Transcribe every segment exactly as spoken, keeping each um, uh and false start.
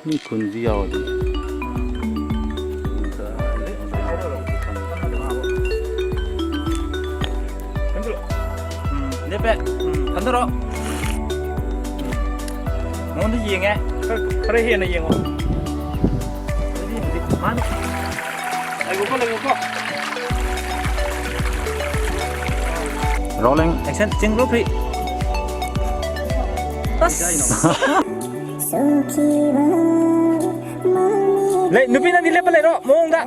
ꯃꯤ ꯈꯨꯟꯁꯨ ꯌꯥꯎꯔꯗꯤ꯫ ꯎꯝ, ꯂꯦꯞꯄꯦ꯫ ꯎꯝ, ꯐꯝꯊꯔꯣ꯫ ꯎꯝ꯫ ꯃꯉꯣꯟꯗ ꯌꯦꯡꯉꯦ꯫ ꯈꯔ, ꯈꯔ ꯍꯦꯟꯅ ꯌꯦꯡꯉꯣ꯫ ꯑꯗꯨꯗꯤ ꯍꯧꯖꯤꯛ ꯃꯥꯅ ꯂꯩꯉꯣꯀꯣ, ꯂꯩꯉꯣꯀꯣ꯫ Rolling. Action. ꯆꯤꯡ ꯂꯣ free꯫ ꯑꯁ꯫ ꯂꯩ, ꯅꯨꯄꯤ ꯅꯪꯗꯤ ꯂꯦꯞꯄ ꯂꯩꯔꯣ ꯃꯑꯣꯡꯗ꯫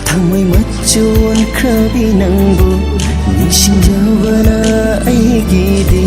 ꯊꯃꯣꯏ ꯃꯆꯨ ꯑꯣꯟꯈ꯭ꯔꯕꯤ ꯅꯪꯕꯨ ꯅꯤꯡꯁꯤꯡꯖꯕꯅ ꯑꯩꯒꯤꯗꯤ